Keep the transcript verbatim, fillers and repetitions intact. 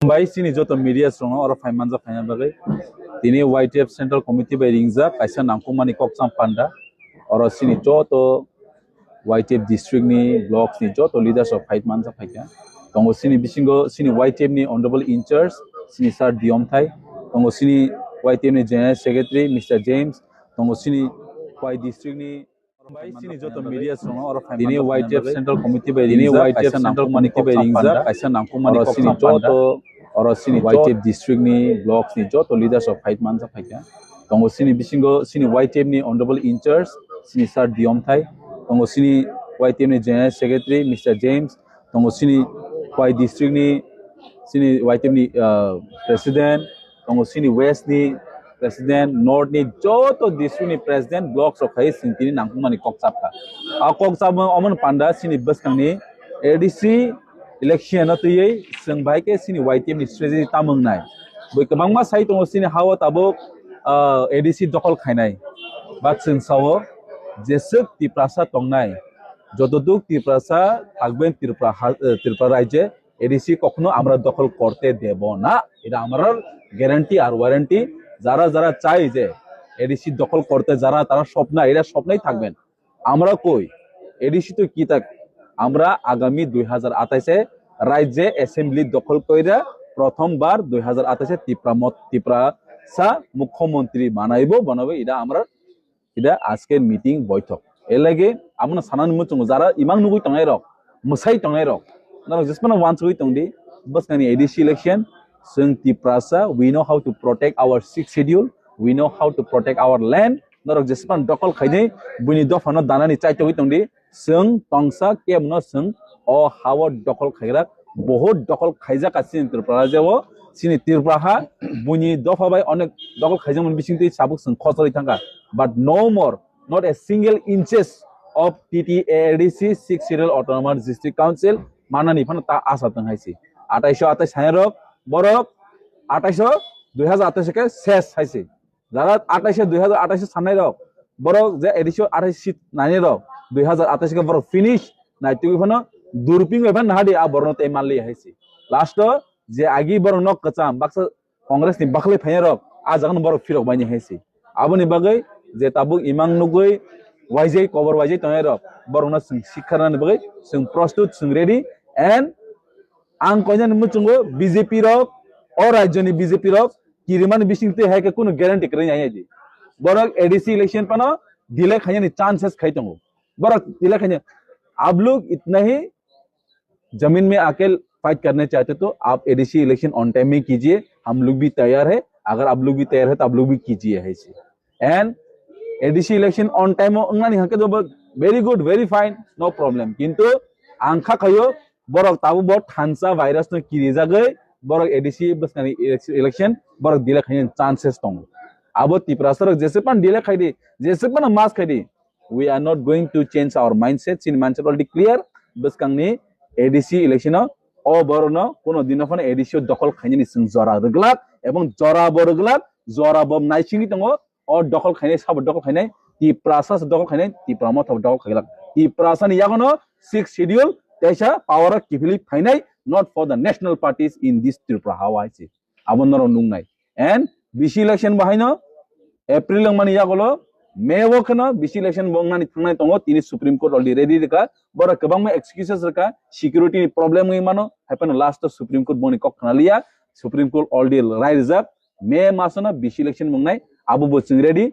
Bai chini joto media rokno oro phai manjak phaina bagwi tini Y T F Central Committee bai ringjak kaisa nangkukmani kokcham panda. Oro chini joto Y T F district ni, blocks ni joto leaders rok phai manjak phaikha. Tongo chini bisingo chini Y T F ni honorable in charge chini sir Diyom Thai, tongo chini Y T F ni general secretary Mister James, tongo chini Y district ni, bai chini joto media rokno oro phai tini manjak Y T F bagwi. Central Committee bai tini ringjak Y T F kaisa Central nangkukmani Committee bai kokcham ringjak panda. Kaisa nangkukmani oro chini kokcham panda. Joto, oro chini Y T F district ni, blocks ni joto leaders rok phai manjak phaikha. Tongo chini bisingo chini Y T F ni honorable in charge chini sir Diyom Thai, tongo chini Y T F ni general secretary Mister James, tongo chini Y district ni, chini Y T F ni, ah, president, tongo chini west ni president, north ni joto district ni president, blocks rok khai chwng tini nangkukmani kokchap kha. A kokchap omo panda chini bwskang ni A D C election no twiwi chwng bai khe chini Y T F ni strategy tamung nai. Bui kwbangma sai tongo chini ha-o tabuk, ah, A D C dokhol khainai. Ba chwng sao jeswk Tiprasa tongnai, joto duk Tiprasa thakben Tripura ha-, eh, Tripura rajye A D C কখনো আমরা দখল করতে দেব না, এটা আমার গ্যারান্টি আর ওয়ারেন্টি। যারা যারা চাই যে এডিসি দখল করতে, যারা তারা স্বপ্ন, এরা স্বপ্নেই থাকবেন। আমরা কই এডিসি তো কি থাক, আমরা আগামী দুই হাজার আঠাশে রাজ্যে অ্যাসেম্বলি দখল কইরা প্রথমবার দুই হাজার আঠাশে তিপ্রা মত, তিপ্রাসা মুখ্যমন্ত্রী বানাইবো, বানাবো, এটা আমরা, এটা আজকের মিটিং বৈঠক। এর লাগে আমরা সানানি মুচুঙ্গো যারা ইমাং নুগুই tongnai rok, mwsai tongnai rok, norok jesmano wansugui tongdi, bwskangni A D C election, chwng Tiprasa, we know how to protect our sixth schedule, we know how to protect our land, norok jesmano dokol khainai, buini dophano danani chaitogwi tongdi, chwng tongsa kebno chwng o ha-o dokol khaigrak, bohut dokol khaijak a chini Tripura rajyo o, chini Tripura ha, buini dopha bai onek dokol khaijakmani bisingtwi sabuk chwng khosoi thangkha, but no more, not a single inches of T T A A D C Sixth Schedule Autonomous District Council manani phano ta asa tong hai se. Athaiso athais sanai rok, borok athaiso dui hazar athais khe ses hai se. Jara athaiso dui hazar athaiso sanai rok, borok je A D C o athais seat nai rok, dui hazar athais khe borok finish nai twi phano durping bai phano nahadi a borno tei manli hai se. Last o je agi borok nok kwcham baksa Congress ni bakhli phainai rok, a jaga no borok phirok baini hai se. Aboni bagwi je tabuk imang nugwi waijai kobor waijai tongnai rok, borok no chwng sikha rwnani bagwi chwng prostut, chwng ready, and ang koinani muchungo B J P rok, o rajyo ni B J P rok kirimani bising twi hai khe kunu guarantee kwrwi nai di. Borok A D C election phano delay khainani chances khai tongo. Borok delay khainai, आप लोग इतना ही जमीन में आके फाइट करना चाहते तो आप A D C election on time में कीजिए, हम लोग भी तैयार है, अगर आप लोग भी तैयार है तो आप लोग भी कीजिए hai se. And A D C election on time o wngnani hwnkhe to very good, very fine, no problem. Kintu ang kha khaio borok tabuk bo thansa virus no kirijagwi borok A D C bwskangni election borok delay khainani chances tongo. Abo Tiprasa rok jesepano delay khaidi, jesepano mas khaidi, we are not going to change our mindset. Chini mindset already clear. Bwskangni A D C election o, o borokno kuno dino phano A D C o dokhol khainani chwng jora rwglak, ebong jora bo rwglak, jora bo naisingwi tongo. O dokhol khainai, sabo dokhol khainai, Tiprasa se dokhol khainai, Tipra Motha bo dokhol khailak. Tiprasa ni yagono Sixth Schedule teisa power o kiphilwi phainai, not for the national parties in this Tripura hawa hai se. Abo norok nuknai. And B C election bo haino April wngmani yagulo May o kheno B C election bo wngnani thangnai tongo, tini Supreme Court already ready rwkha. Borok kwbangma excuses rwkha, security ni problem wngwi mano, hai phano last o Supreme Court boni kok khna liya, Supreme Court already rai rijak, May masono B C election bo wngnai, abo bo chwng ready.